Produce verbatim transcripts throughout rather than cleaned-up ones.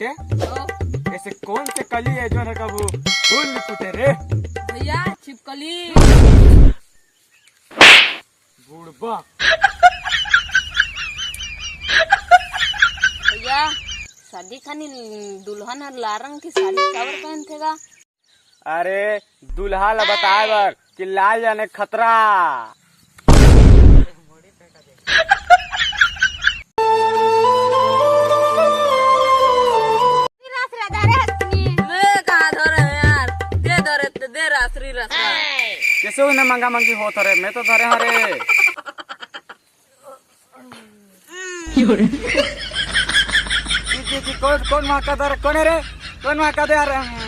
के? ऐसे कौन से कली है जो न कबू फूल नहीं फूटे रे? भैया, छिपकली। बुड़बा। भैया, शादी खानी दुल्हन हर लाल रंग की साड़ी काबर पहनथे गा? अरे, दूल्हा ला बताए बर कि लाल जाने खतरा। रास रा धरे हतनी। मैं कहाँ धरे हूँ यार? दे धरे ते दे रास री रास रा। कैसे उन्हें मंगा मंगी होत रे? मैं तो धरे हरे। जी, जी, जी, कौन, कौन वहाँ का दर, कौन है रे? कौन वहाँ का दे आ रहे हैं?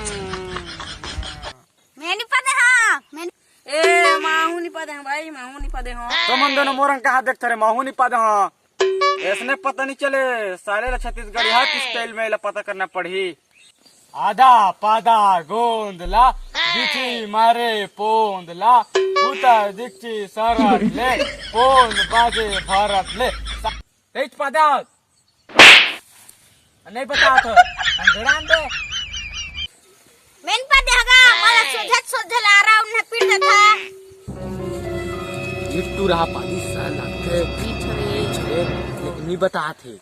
मैं नहीं पता, हाँ, मैं ए, माहू नहीं पता है भाई, माहू नहीं पता है, हाँ। तो मन दोनों मोरंग कहाँ देखते रे? माहू नहीं पता, हाँ। ऐसने पता नहीं चले, साले ला छत्तीसगढ़िया की स्टाइल में ला पता करना पड़ी। आधा पादा गोंद ला, बिछी मारे पोंद ला, उतर दिखची सरत ले, पोंद बाजे भरत ले। तेज पादा। नहीं पता तो, अंधेरा दे। मेन पा देहगा, मला सोझत सोझल आरा उन्हें पीट देता। एक टूरा पादी सर लगथे। पीछ रे। पीछ रे, लेकिन नहीं बतात हे।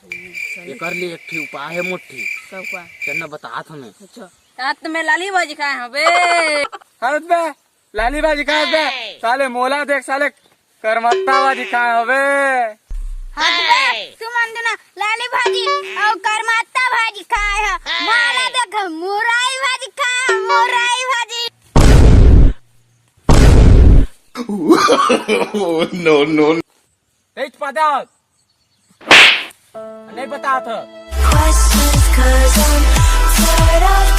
एकर ले एक ठी उपाय है मोठी। का उपाय? चल ना बतात हमें। अच्छा। रात में लाली भाजी खाए हवे। हट बे, लाली भाजी खाए बे। साले मोला देख, साले करमत्ता भाजी खाए हवे। हट बे, तुमन दोनों लाली भाजी अउ करमत्ता भाजी खाए ह। माला देख, मुरई भाजी खाए ह, मुरई भाजी। Oh, no, no. तेज पादा। नहीं बतात ह। Questions, 'cause I'm tired of